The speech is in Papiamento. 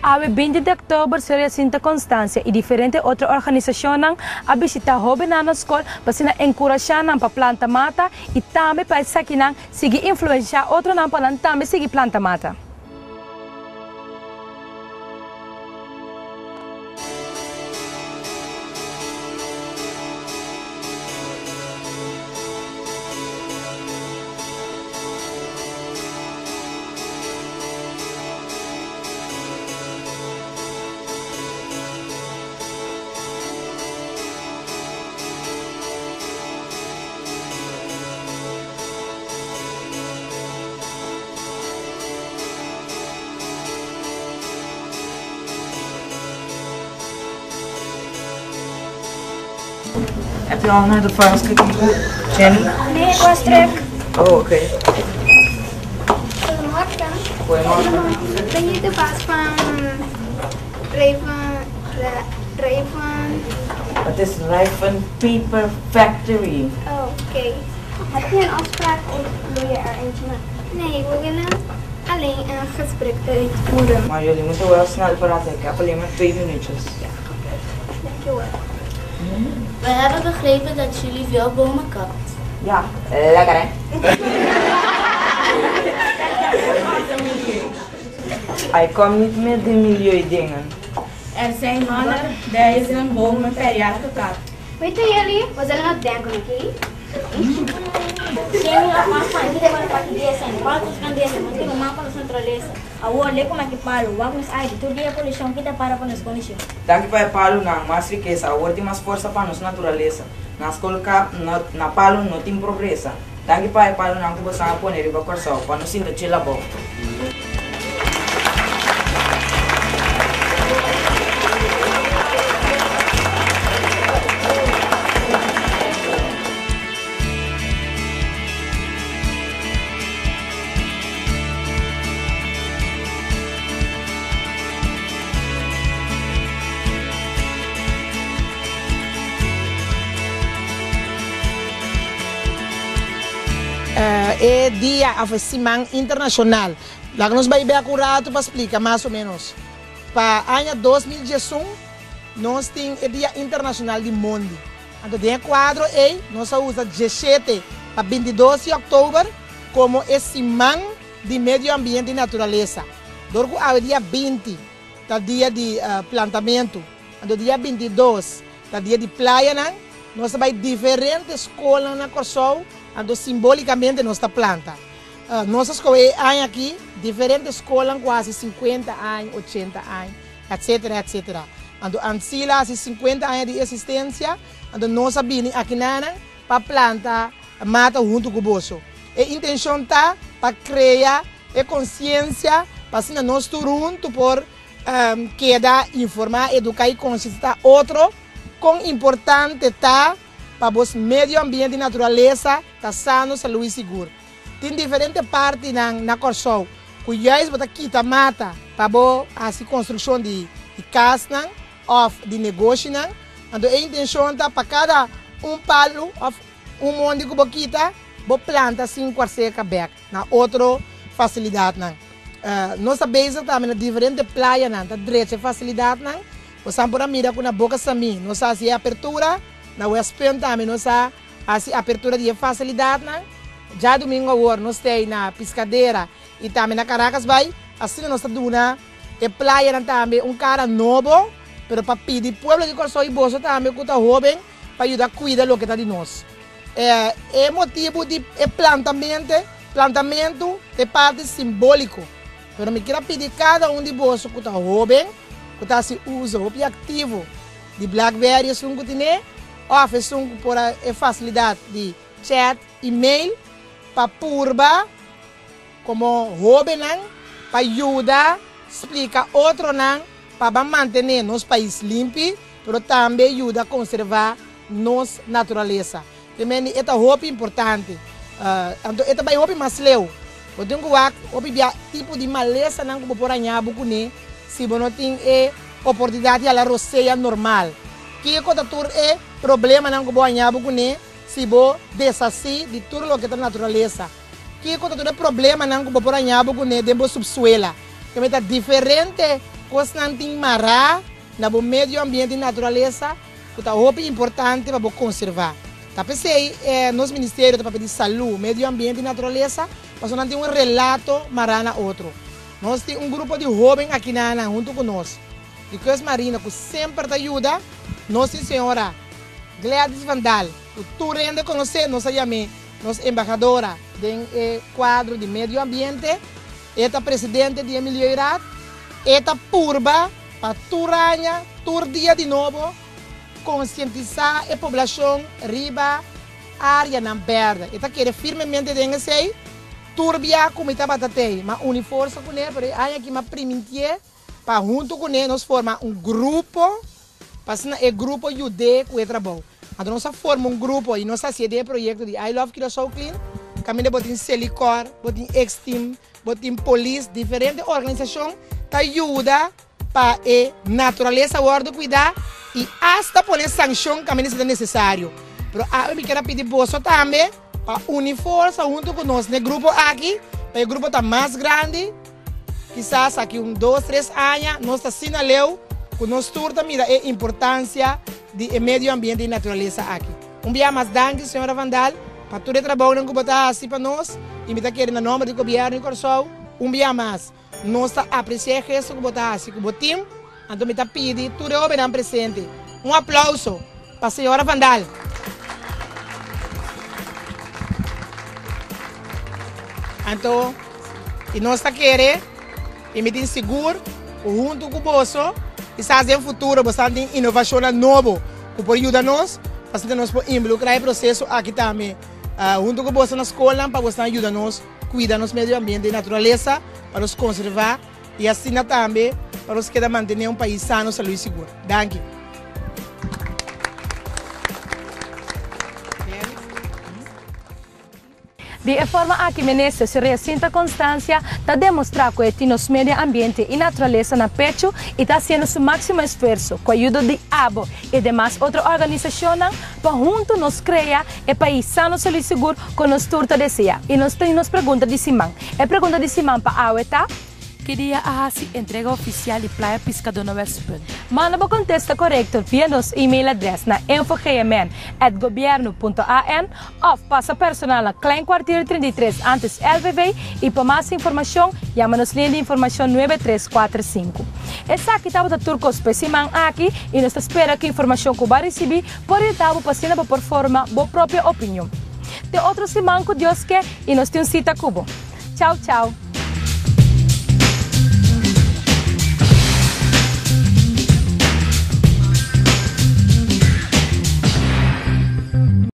Awe 20 di òktober Sra. Jacinta Constancia i diferente otro organisashonnan a bishitá hóbennan na skol pa asina enkurashá nan pa planta mata i tambe pa esakinan sigui influenshá otronan pa nan tambe sigui planta mata. Heb je al naar de files gekeken, Jenny? Nee, ik was druk. Oh, oké. Okay. Goedemorgen. Goedemorgen. Ben je de baas van Raven... Raven... Het is Raven Paper Factory. Oh, oké. Okay. Heb je een afspraak of wil je er eentje maken? Nee, we willen alleen een gesprek uitvoeren. Maar jullie moeten wel snel praten. Ik heb alleen maar twee minuutjes. Ja, dankjewel. We hebben begrepen dat jullie veel bomen kapt. Ja, lekker hè? Hij komt niet met de milieudingen. Er zijn honderdduizenden bomen per jaar gekapt. Weten jullie, we zullen het denken, oké? Jenny, Awor, lek como aki palu, wak nos aire, tur dia polushon kita para pa nos kondishon. Danki pa e palunan, mas rikesa, awor tin mas forsa pa nos naturalesa. Na skol kap, no, na palu no tin pobresa. Danki pa e palunan ku bosan a pone riba Kòrsou, pa nos sinta chil abou. E dia of e siman internashonal. Laga nos bai bek un ratu pa splika mas o menos. Pa aña 2011 nos tin e dia internashonal di mondi. Anto den e kuadro ei nos a usa 17 pa 22 di òktober komo e siman di medio ambiente i naturalesa. Dor ku awe dia 20 ta dia di plantamentu, anto dia 22 ta dia di playanan, nos ta bai diferente skolnan na Kòrsou, anto simbolikamente nos ta planta. Nos a skohe e aña aki diferente skolnan ku hasi 50 aña, 80 aña, etcetera, etcetera. Anto Ansila hasi 50 aña di esistensia, anto nos a bini akinanan pa planta mata huntu ku boso. E intenshon ta pa krea e konsiensia pa asina nos tur huntu por keda informá, eduká i konsientá otro kon importante ta pa bos medio ambiente i naturalesa ta sano, salú i sigur. Tin diferente partinan na Kòrsou ku juist bo ta kita mata pa bo hasi konstrukshon di kasnan òf di negoshinan. Anto e intenshon ta pa kada un palu òf un mondi ku bo kita, bo planta sinku aserka bèk na otro fasilidatnan. Nos ta bezig tambe na diferente playanan ta drecha e fasilidatnan. Bosan por a mira ku na Boka Samí nos a hasi e apertura, na Westpunt tambe nos a hasi apertura di e fasilidatnan. Djadumingu awor nos ta ei na Piscadera i tambe na Caracas Bay. Asina nos ta duna e playanan tambe un kara nobo, pero pa pidi pueblo di Kòrsou i boso tambe ku ta hóben pa yuda kuida loke ta di nos. E motibu di e plantamente, plantamentu ta e parti simbóliko, pero mi kier a pidi kada un di boso ku ta hóben, ku ta hasi uso hopi aktivo di Blackberry esun ku tine òf esun ku por a e fasilidat di chat i mail pa purba komo hóbennan pa yuda splika otronan pa ban mantené nos pais limpi pero tambe yuda konservá nos naturalesa. Te mende e ta hopi importante. Anto e ta bai hopi mas leu. Bo tin ku wak hopi bia tipo di malesanan ku bo por haña bo kuné si bo no tin e oportunidat di hala rosea normal. Kiko ta tur e problemanan ku bo haña bo kuné si bo deshasí di tur loke ta naturalesa? Kiko ta tur e problemanan ku bo por haña bo kuné den bo supsuela? Te mende ta diferente. Kosnan tin mará na bo medio ambiente i naturalesa ku ta hopi importante pa bo konservá. Ta p'esei nos ministerio ta papia di salú, medio ambiente i naturalesa pasobra nan tin un relato mará na otro. Nos tin un grupo di hóben akinanan huntu ku nos di Kust Marina ku semper ta yuda. Nos tin señora Gladys van Daal ku tur hende konosé, nos a yam'é nos embahadora den e kuadro di medio ambiente. E ta presidente di e Milieuiraad. E ta purba pa tur aña, tur dia di nobo, konsientisá e poblashon riba áreanan bèrdè. E ta kere firmemente den esei. Tur bia ku mi tabata tei, m'a uni forsa kuné, pero e aña aki m'a primintié pa huntu kuné nos forma un grupo, pa asina e grupo yud'é ku e trabou. Anto nos a forma un grupo i nos a hasié den e proyekto di I Love Curaçao Clean, kaminda bo tin Selikor, bo tin X-Team, bo tin polis, diferente organisashon ta yuda pa e naturalesa wòrdu kuidá i asta pone sankshon kaminda si ta nesesario. Pero awe mi kier a pidi boso tambe pa uni forsa huntu ku nos na e grupo aki, pa e grupo ta mas grandi, kisas aki un dos, tres aña nos ta asina leu ku nos tur ta mira e importansia di e medio ambiente i naturalesa aki. Un bia mas danki señora Van Daal pa tur e trabounan ku bo ta hasi pa nos i mi ta kere na nomber di Gobièrnu di Kòrsou un bia mas nos ta apresiá e gesto ku bo ta hasi ku bo tim, anto mi ta pidi tur e hobennan presente un aplauso pa señora Van Daal. Anto i nos ta kere i mi tin sigur ku huntu ku boso kisas den futuro bo sa tin inovashonnan nobo ku por yuda nos pasobra nos por involukrá e proseso aki tambe huntu ku boso na skolnan pa boso yuda nos kuida nos medio ambiente i naturalesa pa nos konservá i asina tambe pa nos keda mantené un pais sano, salú i sigur. Danki. Di e forma aki Minister Sra. Jacinta Constancia ta demostra cu e tin nos medio ambiente y naturalesa na pecho y ta haciendo su maximo esfuerzo cu ayudo di abo y demas otro organisacionnan pa hunto nos crea e pais sano, salud y sigur cu nos tur ta desea. Y nos tin nos pregunta di siman. E pregunta di siman pa awe ta. Ki dia a hasi entrega ofisial di Playa Piskadó na Westpunt? Manda bo kontesta korekto via nos email adres na infogmn at gobierno punto an òf pasa personal na Klein Kwartier 33 antes LVV i pa mas informashon yama nos liña di informashon 9345. Esaki tabata tur kos pa e siman aki i nos ta spera ku informashon ku bo a risibí por yuda bo pa asina bo por forma bo propio opinion. Te otro siman ku Dios ke i nos tin un sita ku bo. Chau chau!